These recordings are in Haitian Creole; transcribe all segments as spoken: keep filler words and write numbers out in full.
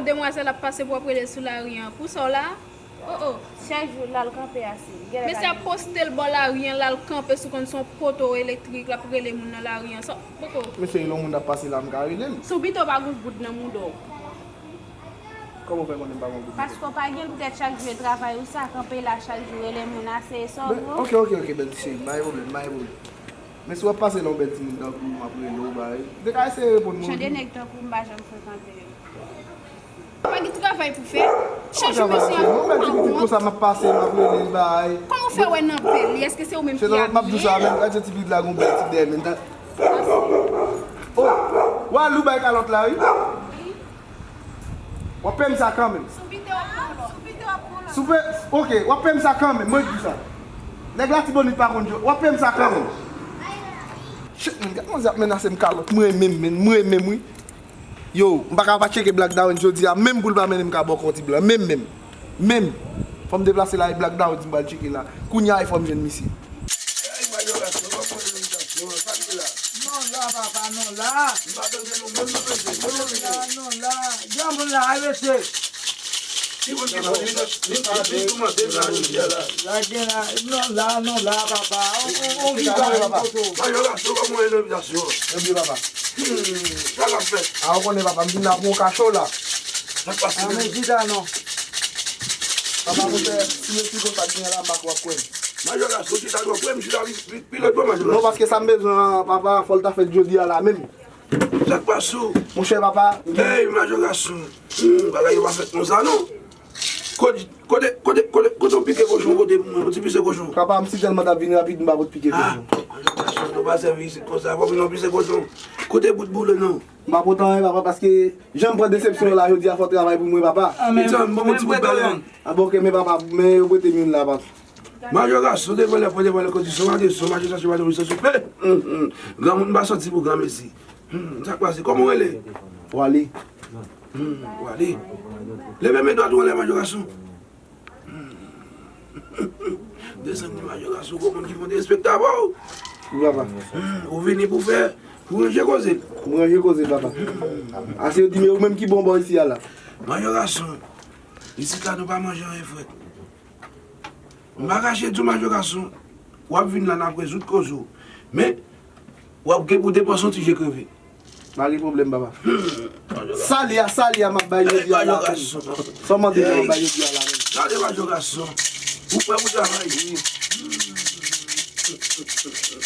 Demwazèl ap pase pou w ap rele l sou lari an. Pou sa w la? Oh, oh. Chak jou l al kanpe ase. Mesye ap poste l bò lari an, l al kanpe sou kòn, se yon poto elektrik, l ap rele moun nan lari an. Sa, poko. Mesye, yon moun ap pase la, m ka rele l. Sou pito pa gon goud nan mouda w. Kòman w fè konnen m pa gon goud? Paske w pa gen l, poutèt chak jou e travay ou sa, kanpe la chak jou, rele moun ase, e sa w vle. Ok, ok, ok, bèl ti cheri, pa gen pwoblèm, pa gen pwoblèm. Men si w ap pase la, yon bèl timoun tankou w, m ap rele w, bay. M te ka eseye reponn mwen. Jan de nèg tankou w, m pa janm frekante yo. Pa gen travay pou fè. Chak jou mesye ap yon bèl ti pitit konsa, m ap pase, m ap rele l, bay. Kòman w fè wè nan bèl li? Èske se ou menm ki abiye? M ap di w sa, men, gade ti pitit la, gon bèl ti dèyè, men. Oh, w al ou bay kalòt la, wi. W ap peye m sa kanmenm. Soupe, ok, w ap peye m sa kanmenm, mwen di w sa. Nèg Latibonit pa konn jwe, w ap peye m sa kanmenm. Shit, men, gad manzè ap menase m kalòt, mwen menm, men, mwen menm, wi. Yo, m pa ka pa tcheke Black Dawid jodi a, menm pou l pa mennen m ka bò kò ti blan, menm, menm. Menm. Fò m deplase la, e Black Dawid m pral tcheke la. Kounye a, e fò m jwenn misye. Ey, Majorason, w ap pran envitasyon an, sa k ye la? Non la, papa, non la. M pa tande nou menm, nou mete, nou mete. Non la, non la. Granmoun la, a mesye. Ki moun ki fò, li, li, li, li tou mande m la, jodi a la. La gen la, non la, non la, papa. On, on, on ki ba yon foto. Majorason, w ap pran envitasyon an. Ebyen, papa. Hmm, sa l ap fè? A, ou konnen, papa, m vin la pou yon kacho la. Sa k pase? A, men chita non. Papa, monchè, si yo si konsa k gen la, m pa kwè w ap kwè m. Majorason, chita non, kwè m, chita pi, pi, pi lòt bò, Majorason. Non, paske sa m bezwen an, papa, fò l ta fèt jodi a la menm. Sa k pase w? Monchè, papa. Ey, Majorason. Hmm, bagay yo pa fèt konsa, non. Kote, kote, kote, kote, kote w pike kochon, kote pou mwen, yon ti pise kochon. Papa, m si tèlman t ap vin rapid, m pa pot pike kochon. Ah, Majorason, nou pa sèvi isit konsa, fò vin yon pise kochon. Kote bout boule, non. M pa pot anyen, papa, paske jan m pran desepsyon yo la jodi a, fò travay pou mwen, papa. Pitit, m ban mwen ti bout bagay. A bon, ok, men papa, men yo prete m youn la, papa. Majorason, devan lè, pran devan lè, kondisyon, pa de son, mache chache, pa de son, soupe. Hum, hum. Granmoun pa sòti pou granmesi. Hum, sa k pase? Kòman w rele? Wali. Hum, Wali. Leve men dwat ou anlè, Majorason. Desann ni Majorason, gwo moun ki fon derespektab, o. Wi, papa. Hmm, ou vini pou fè, pou ranje koze l. Pou ranje koze l, papa. Ase yo di, men ou menm ki bon bò isi a la. Majorason, isit la nou pa manje anyen frèt. M pa kache di w, Majorason, w ap vin la n ap rezoud koze w. Men, w ap gen pou depanse yon ti je kreve. Pa gen pwoblèm, papa. Sa li a, sa li a, m ap bay jodi a la menm. Sa w mande m, m ap bay jodi a la menm. Gade Majorason. Ou prè pou travay? Wi.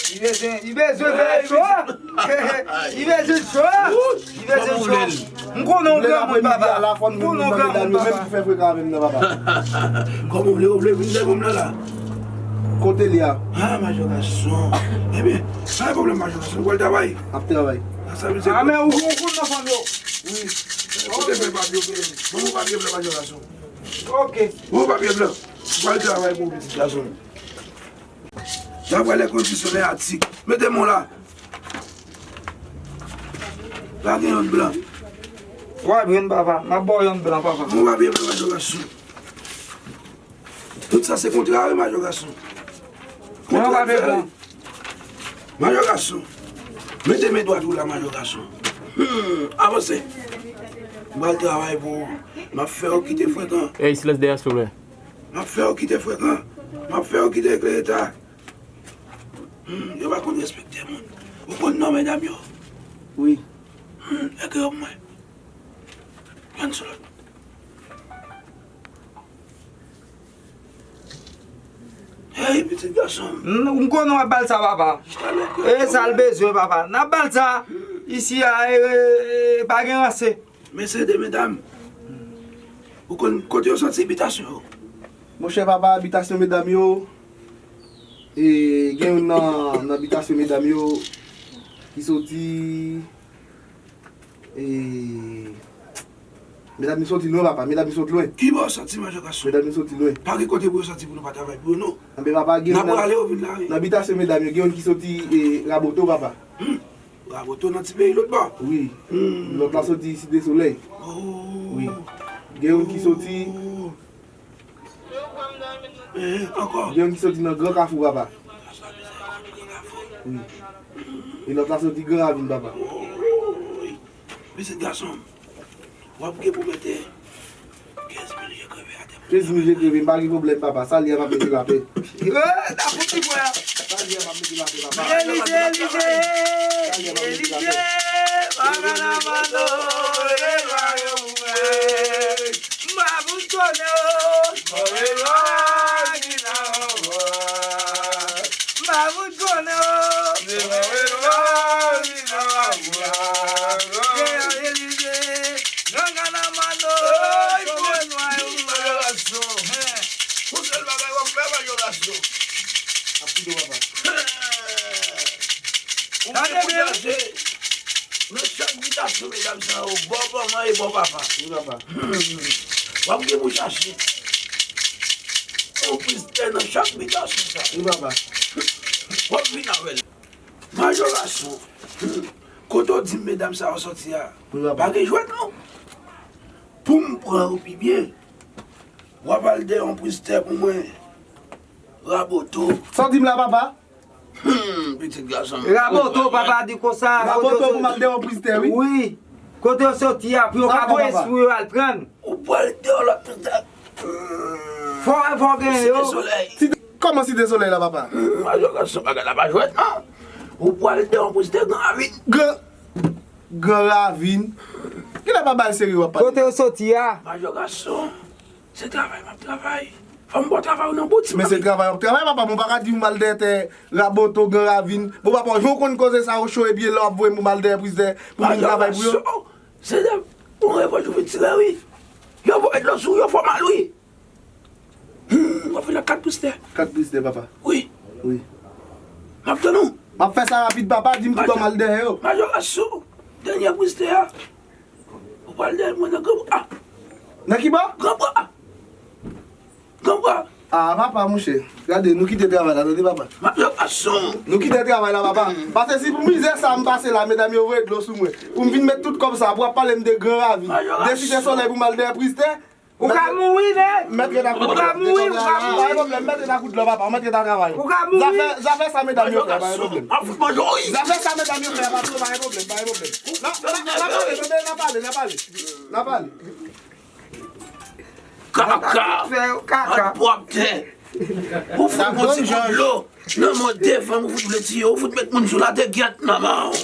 Li bezwen, li bezwen fè cho. Li bezwen cho. Li bezwen cho. M konnen w granmoun, papa. M konnen w granmoun, papa. Kòman w vle, w vle vin dèyè m la, la? Kote li a? Ah, Majorason. Ebyen, pa gen pwoblèm, Majorason. W pral travay? M ap travay. Ah, men ou, ou konn nan fanm yo? Wi. Kote fè papye w genyen? Ban m papye blan, Majorason. Ok. Ban m papye blan. W pral travay pou pitit gason m. Daprè lè kondisyonè atik. Mete men w la. Pa gen yonn blan. W ap jwenn, papa. M ap ba w yonn blan, papa. Ban m papye blan, Majorason. Tout sa se kontra, wi, Majorason. Kontra. Majorason. Mete men dwat ou la, Majorason. Hmm, avanse. M pral travay pou ou. M ap fè w kite frekan. Ey, silans dèyè, silvouplè. M ap fè w kite frekan. M ap fè w kite eklere ta. Hmm, yo pa konn respekte moun. Ou konn non medam yo? Wi. Hmm, ekri yo pou mwen. Yonn sou lòt. Hey, pitit gason m. M, m konnen w ap ba l sa, papa. E sa l bezwen, papa. N ap ba l sa. Isi a, e, e, e, pa gen ranse. Men se de medam. Ou konn kote yo soti, bitasyon yo? Monchè, papa, bitasyon medam yo, e, gen youn nan, nan bitasyon medam yo ki soti, e, medam yo soti lwen, papa, medam yo soti lwen. Ki bò yo soti, Majorason? Medam yo soti lwen. Pa gen kote pou yo soti pou nou pa travay pou yo, non. Anben, papa, gen youn nan, nan bitasyon medam yo, gen youn ki soti, e, Raboto, papa. Hmm. Raboto nan ti peyi lòt bò? Wi. Hmm. Lòt la soti Site Solèy. Oh. Wi. Gen youn ki soti. Eh, ankò? Gen youn ki soti nan Gran Kafou, papa. Wi. E lòt la soti Gran Ravin, papa. Wi. Pitit gason m. W ap gen pou mete kenz mil je kreve atè pou kenz mil je kreve, m pa gen pwoblèm, papa. Sa li a p ap mete lapè. Eh, n ap fouti pwen a. Sa li a p ap mete lapè, papa. Elize, Elize, Elize, Maganamano, Elwayo, Mwen. M pa fout konnen, oh. Mwen, Elwayo, Maganamano. M pa fout konnen, oh. Mwen, Elwayo, Maganamano. Senyè Elize, Maganamano, Elwayo, Mwen. Yon sèl bagay w ap fè, majorason. Ap kite w, papa. Ou gen pou chache nan chak bitasyon medam sa yo, bò manman e bò papa. Wi, papa. W ap gen pou chache yon priztè nan chak bitasyon sa. Wi, papa. W ap vin avè l. Majorason. Kote w di m medam sa yo soti a? Wi, papa. Pa gen jwèt non. Pou m pran yo pi byen, w ap al dèyè yon priztè pou mwen. Raboto. Sa w di m la, papa? Hmm, pitit gason m. Raboto, papa di konsa. Raboto pou m al dèyè yon priztè, wi. Wi. Kote yo soti a, pou yo ka voye espri yo al pran. Ou pral dèyè lòt priztè. Fò, fò gen yo. Site Solèy. Site, kòman Site Solèy la, papa? Hmm, majorason bagay la pa jwèt non. Ou pral dèyè yon priztè Gran Ravin. Gran, Gran Ravin. Kilè pa bagay serye w ap pale? Kote yo soti a? Majorason. Se travay m ap travay. Fò m ba w travay ou nan bout. Men se travay w ap travay, papa. Bon, pa ka di m al dèyè tè Raboto, Gran Ravin. Bon, papa, jan w konn koze sa yo cho epi lè w ap voye m pou m al dèyè priztè pou m vin travay pou yo. Se de yon revòj ou vin tire, wi. Yo voye dlo sou ou, yo fè w mal, wi. Hmm, w ap vin ak kat priztè. Kat priztè, papa. Wi. Wi. M ap tann ou. M ap fè sa rapid, papa. Di m ki bò m al dèyè yo. Majorason. Dènyè priztè a. Ou pral dèyè mwen nan granbra. Nan ki bò? Granbra. Granbra. Ah, papa, monchè. Gade, nou kite travay la, tande, papa. Majorason. Nou kite travay la, papa. Paske si pou mizè sa m pase la, medam yo voye dlo sou mwen. Pou m vin met tout kòb sa, pou w ap pale m de Gran Ravin. De Site Solèy pou m al dèyè priztè. Ou ka mouri, nèg. Mèt ret ak ou. Ou ka mouri, ou ka mouri. Pa gen pwoblèm, mèt ret ak ou dlo, papa. Mèt ret ak travay. Ou ka mouri. Zafè, zafè sa medam yo fè, pa gen pwoblèm. Zafè sa medam yo fè, pa gen pwoblèm, pa gen pwoblèm. N a, n a, n a pale, tande, n a pale, n a pale, n a pale. N a pale. Kaka. Fè yo kaka. Pwòpte. Ou fout yon ti kout dlo nan men de fanm, ou fout vle tiye, ou fout met moun sou latè, gyèt manman w.